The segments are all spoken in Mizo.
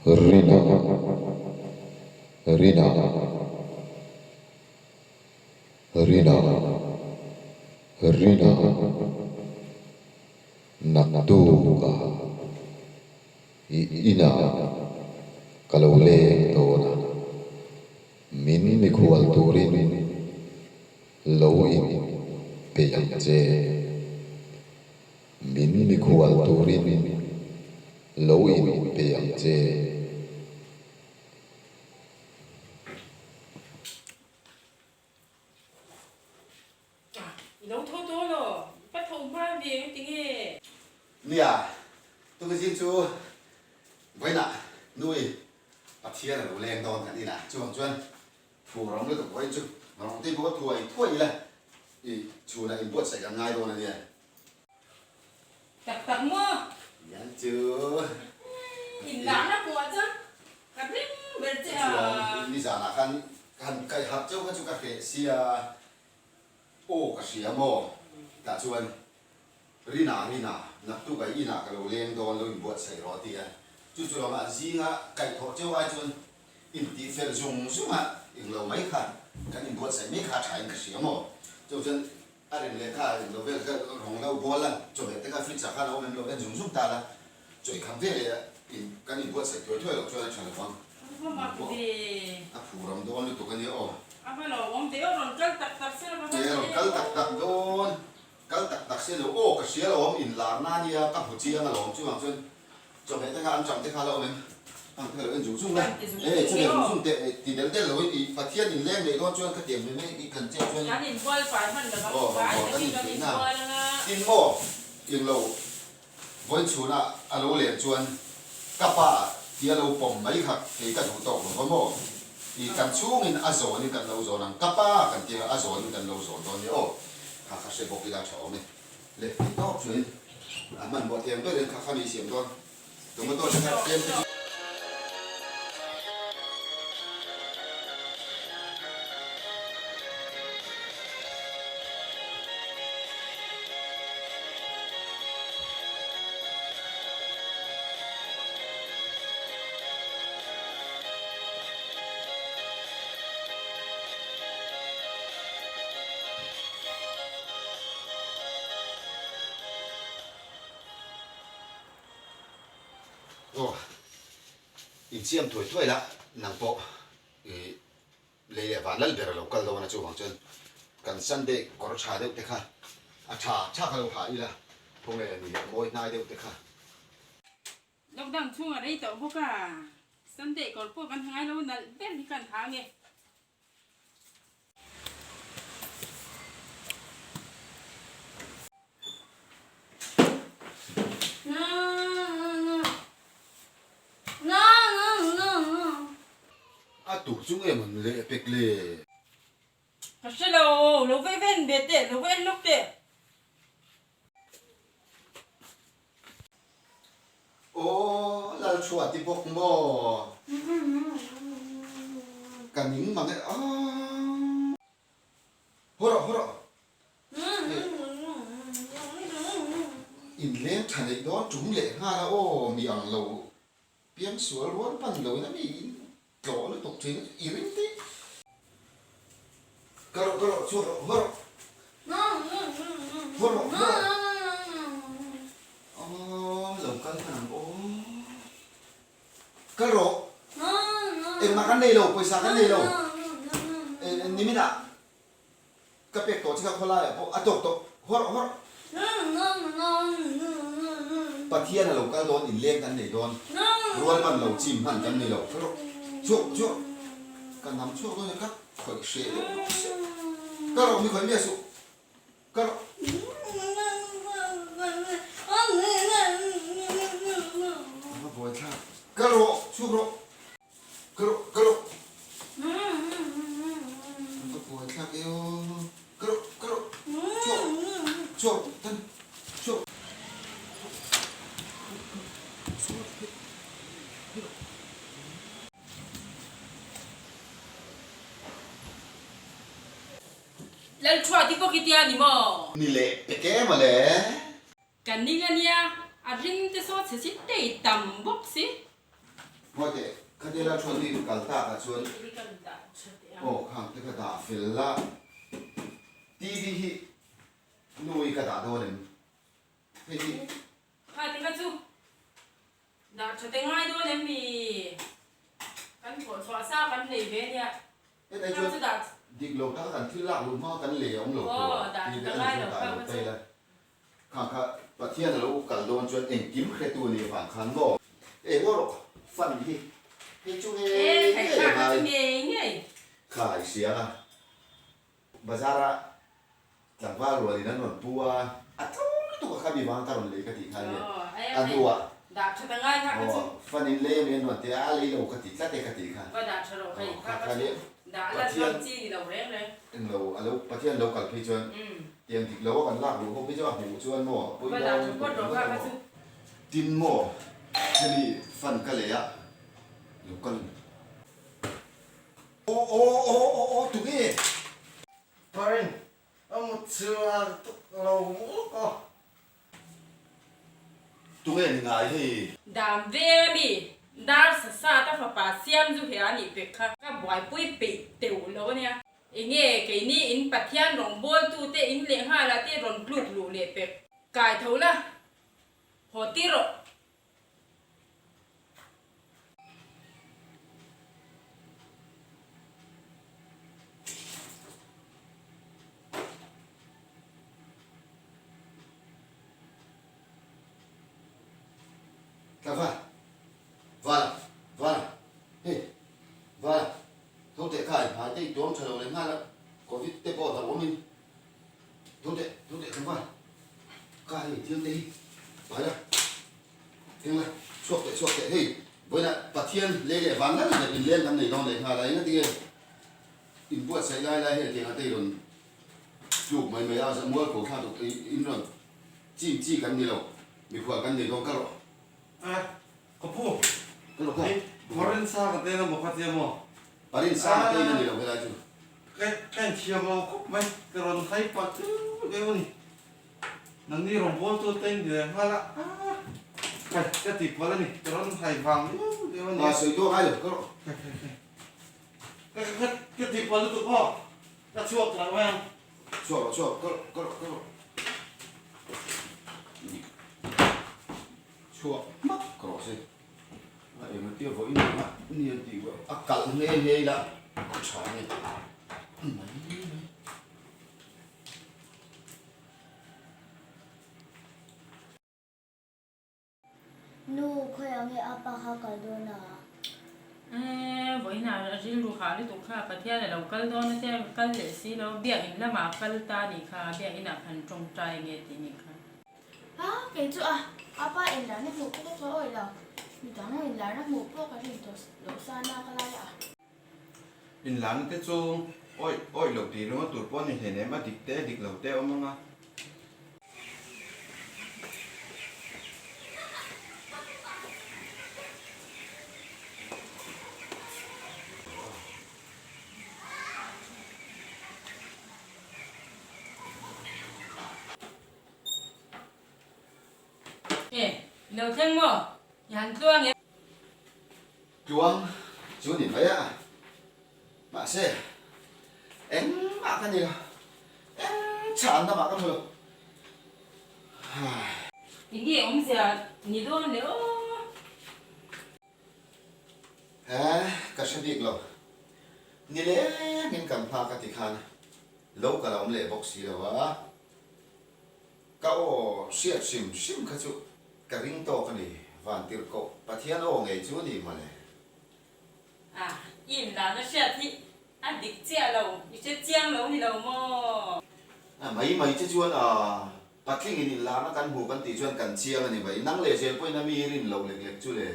Rina Rina Rina Rina Naktuk ah i inah ka lo leng dawn a, min mikhual turin lo in peih ang che. Min mikhual turin lo in pe ang che. I lo tho tawh lo, ka tho hma ve ang ti nge? Nia, tungzing chu vawiinah nui Pathian a lo leng dawn kan inah chuang chuan Thu ram lutuk vawiin chu rawng te pawh thuai thuai ila i chhunah inbuatsaih kan ngai dawn a nia. Tak tak maw? Yan chu. Inlahna pawh chuan ka ring ber che a. Chuan nizanah khan ka han kaih harh chauh kha chu ka hreh sia aw ka hria maw? Tah chuan Rina Rina naktuk a inah ka lo leng dawn lo inbuatsaih rawh a ti a. Chu chu lawngah zinga kaihthawh chauh ai chuan Intih fel zung zung a englo mai kha kan inbuatsaih mai kha a tha in ka hria maw? Chu chuan a rem leh kha englo vel kha rawng lo bawl a, chawhmeh te kha fridge ah khan a awm em lo en zung zung ta la, chawi kham ve leh a in kan inbuatsaih thuai thuai loh chuan a tha lo vang. A va mak ve. A phuram dawn lutuk a nia aw. A va lo awm ve aw, rawn kal tak tak se lo va E rawn kal tak tak dawn, kal tak tak se lo aw ka hria lo awm inlarna a nia ka hmu chiang alawm chuvang chuan Chawhmeh te kha an cham te kha a la awm em? Ang te kha lo en zung zung la. E, chawhmeh zung zung teh ti del del loin i Pathian in leng leh dawn chuan khatiang mai mai i kan chet chuan Kan inbual fai hman lo vang, fai takin kan inbual anga. Tin maw, eng lo vawi chhuna a lo len chuan ka pa tia lo pawm mai kha kei ka duh tawk lo va maw? I kan chhungin a zawnin kan lo zawn ang, ka pa kan tia a zawnin kan lo zawn dawn nia aw, kha kha hre bawk ila tha awm e. Le ti tawk chuan a hmanhmawh thiam ber in kha kha mi siam dawn tomato te kha tlem te chu. Aw, insiam thuai thuai la, nang pawh i lei leh van lal ber a lo kal dawn a, chuvang chuan kan Sunday kawr tha deuh te kha a tha tha kha lo ha ila, khawnge ni a mawi hnai deuh te kha. Lockdown chhung a rei tawh bawk a, Sunday kawr pawh kan ha ngai lo, nalh ber hi kan ha ange. A tur chu nge mawn leh pek le? Ka hre lo, lo ve ven ve teh, lo va en lawk teh. Aw Lalchhuah ti bawk maw? Ka ning mang e aaa. Haw rawh haw rawh. Inleng tha neih dawn tum leh nghal a aw mi ang lo piang sual rual pan lo in a mi in tlawh lutuk thin i ring te. Ka rawh ka rawh chhuak rawh haw rawh. Haw rawh haw rawh. Aw lo kal hman ang aw. Kal rawh. Engmah kan nei lo pawisa kan nei lo. Niminah ka pek tawh che kha khawlaiah pawh a tawk tawh. Haw rawh haw rawh. Pathian a lo kal dawn inleng kan nei dawn. Rual hman lo chim hman kan ni lo. Kal rawh. Chhuak chhuak. Ka nam chhuak dawn e ka khawih hreh deuh bawk sia. Kal rawh mi khawih miah suh. Kal rawh. A buai thlak. Kal rawh chhuak rawh. Kal rawh kal rawh. A buai thlak e aw. Kal rawh kal rawh. Chhuak chhuak rawh tan chhuak. Lalchhuah ti bawk i tia ni maw? Ni leh pek em a le. Ka ning a nia, a ring te saw chhe si tei tam bawk si. Ngawi teh, khatia la thuan i kal tak ah chuan aw khang te kha dah fel la, TV hi nu i ka dah dawn em? Hei hi. Kha ti kha chu dah tha te ngai dawn em mi? Kan thawh chhuah sa kan lei ve nia. Hetlai chuan dik lo taka kan thil lak luh hma kan lei a awm lo tur a tih te a ni chuan dah lo ta ila. Kha kha Pathian a lo kal dawn chuan engkim hretu a nih avang khan maw? Eng ngaw rawh fan hi hei chu ngei ngei a ngai. Kha i hria a. Bazar a tlangval rual in an rawn pu a, a tlawm lutuk a kha mi vang ka rawn lei ka tih kha ania, a hnu ah aw fan in lei ami an rawn ti a, a lei lo ka ti tlat e ka tih kha, aw kha kha nia Pathian englo a lo Pathian lo kal phei chuan tiang dik lo a kan lak luh ho phei chu a hmuh chuan maw a pawi dawn lutuk ringawt a maw. Tin maw hemi fan ka lei a lo kal. Aw aw aw aw aw tunge? Parin a mut chhuah tuk lo lawk aw. Tunge ni ngai hei? Dam ve a mi, dar sa sa ta fapa siam zu he a nih pek kha ka buaipui peih teuh lo a nia. Enge keini in Pathian rawngbawltu te in leh nghal ah te rawn tluk luh leh pek. Kai tho la, haw tir rawh. Tla va, Vala, Vala, hei, Vala, tho teh kha i hmai te i tuam tha lo leh nghal a, Covid te pawh hlauh awmin Tho teh, tho teh tlangval, ka hei thil te hi pai la, keng la, chhuak teh chhuak teh, hei vawiinah Pathian lei leh van lal leh inleng kan nei dawn leh nghal a, engatinge inbuatsaih lai lai hei tiangah te i rawn tluk mai mai a, mual ko thla tuk in rawn chim chi kan ni lo, mikhual kan nei dawn ka rawh. A, ka pu, hei Parin sang a tel a maw kha tia maw? Parin sang a tel a ni lo helai chu. Ka inthiam lo khawp mai, ka rawn hai pah deuh deuh a ni. Nangni rawngbawltu te in leh nghal a, kai ka ti palh a ni, ka rawn hai vang deuh deuh a ni. A sawi tawk ai lo, ka rawh. Kai kai kai, ka ka ka ti palh lutuk aw, ka chhuak lah mai ang. Chhuak rawh chhuak, ka rawh ka rawh ka rawh. Chhuak hmak rawh se. A eng tia vawiin ang a ni an tih vah a kalh nghe nghe ila a tha nge mai mai. Nu, khawiah nge a pa kha kal dawn a? Eee, vawiinah a rilru hah lutuk kha Pathian a lo kal dawn a tia kal leh si lo, biakinn lamah a kal ta a nih kha, biakinn ah khan tawngtai nge tih nih kha. A, kei chu a, a pa inlarna hmuh pawh ka thaw awih lo, midang inlarna hmuh pawh ka rin tawh loh sa na ka lai a. Inlarna te chu awih awih loh tih ringawt tur pawh a ni hleinem, a dik te a dik lo te a awm ang a. E, lo thleng maw? I han tluang em? Tluang chu ni mai a, mahse engmah ka ni lo, eng chhanna mah ka hmu lo. Enge awmzia ni dawn le aw? He, ka hre bik lo. Ni lengin kan hma ka ti khan lo ka la awm leh bawk si lo a. Ka aw hriat hrim hrim kha chu ka ring tawk a ni, Vantirhkoh Pathian aw ngei chu a ni mawle. A, i inlahna hriat hi a dik chiah lo, i hre chiang lo ni lo maw? A, mai mai che chuan a, patlingin inlahna kan hmu kan tih chuan kan chiang a ni mai, nang leh zel pawhin a mi rin loh lek lek chu le.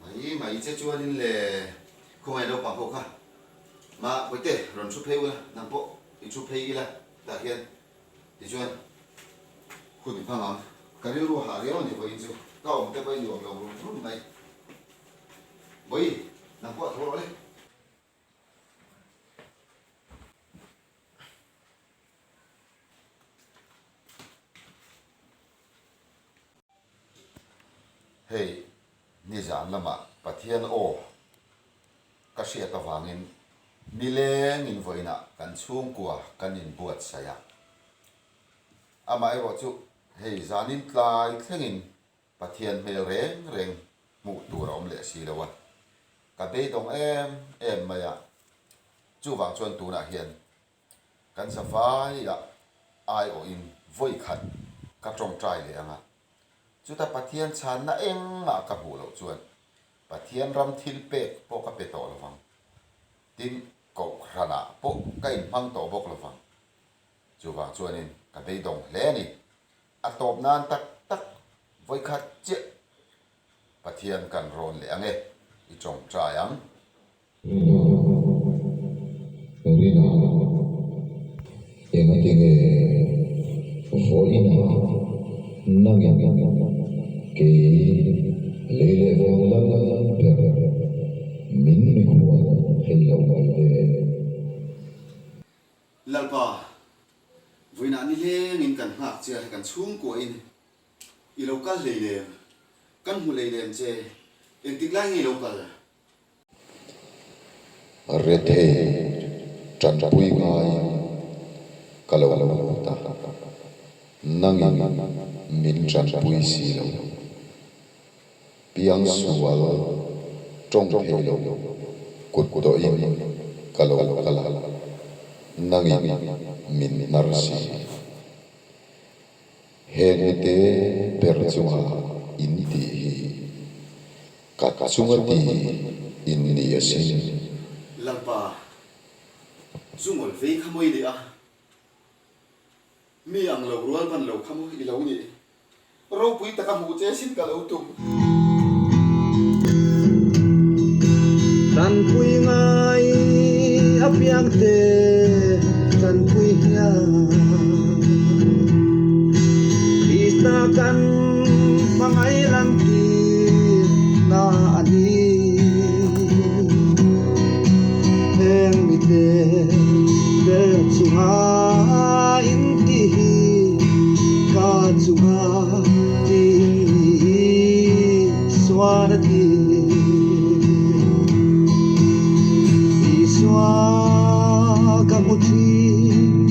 Mai mai che chuanin le khawngaih naupang ho kha ma Bawihte rawn thu phei ula, nang pawh i thu phei ila tah hian tichuan hun i hmang ang. Ka rilru hah riau a ni vawiin chu ka awm te pawh i nuam lo rum rum mai. Bawihi nang pawh a tho rawh le. Hei nizan lamah. Pathian aw ka hriat avangin nilengin vawiinah kan chhungkua kan inbuatsaih a. Amaherawhchu hei zanin tlai thlengin Pathian hmel reng reng hmuh tur a awm leh si lo a, ka beidawng em em mai a. Chuvang chuan tunah hian kan zavaiah aiawhin vawi khat ka tawngtai leh ang a, chuta Pathian chhanna engmah ka hmuh loh chuan Pathian ram thil pek pawh ka pe tawh lovang, tin Kohhranah pawh ka inhmang tawh bawk lovang. Chuvang chuanin ka beidawng hle a ni. A tawp nan tak tak vawikhat chiah Pathian kan rawn leh ang e, i tawngtai ang. Rina, Rina, engati nge vawiinah nangin kei lei leh vang lal ber min mikhual thei lo mai le? Lalpa, vawiinah nilengin kan nghak che a, hei kan chhungkuahin i lo kal hlei lem, kan hmu hlei lem che, engtik lai nge i lo kal? Rethei tanpui ngaiin ka lo lut a, nangin min tanpui si lo. Piangsual tawng thei lo kut dawhin ka lo kal a, nangin min hnar si. Heng mite ber chunga in tih hi Ka chunga ti in ni asin. Lalpa, zu ngawl vei kha maw i nih a? Mi ang lo rual ban lo kha maw i lo nih? Ropui taka hmuh che sin ka lo tum. Tanpui ngai apiang te tanpui hian Krista kan hmangaih lang tir na a ni. Heng mite ber chunga in ti hi ka chunga ti in ni i suan a ti. Isua ka hmu thin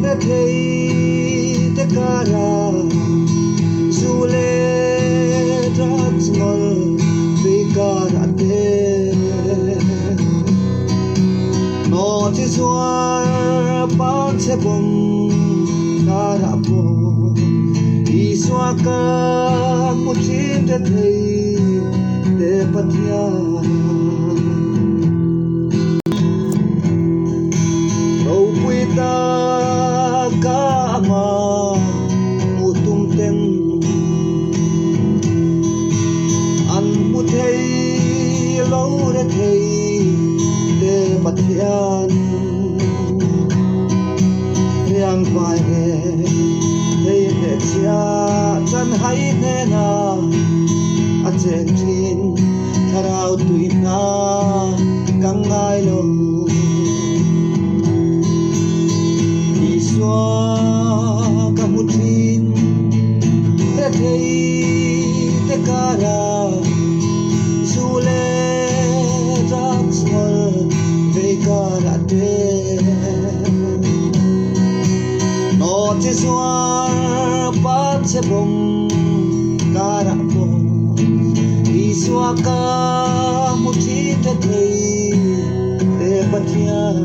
rethei te kara zu leh drugs ngawl vei karah te nawhchi zuar panchhe bawm karah pawh Isua ka hmu thin rethei te Pathian. Ropui taka amah hmuh tum ten an hmu thei lo re thei te Pathian riang vai re thei hnehchhia chan hai hnenah a cheng thin. Thlarau tui hna ka ngai lo. Isua ka hmu thin, rethei te kara zu leh drugs ngawl vei karah te. Nawhchi zuar pa che bawm karah pawh Isua ka hmu thin te thei te Pathian.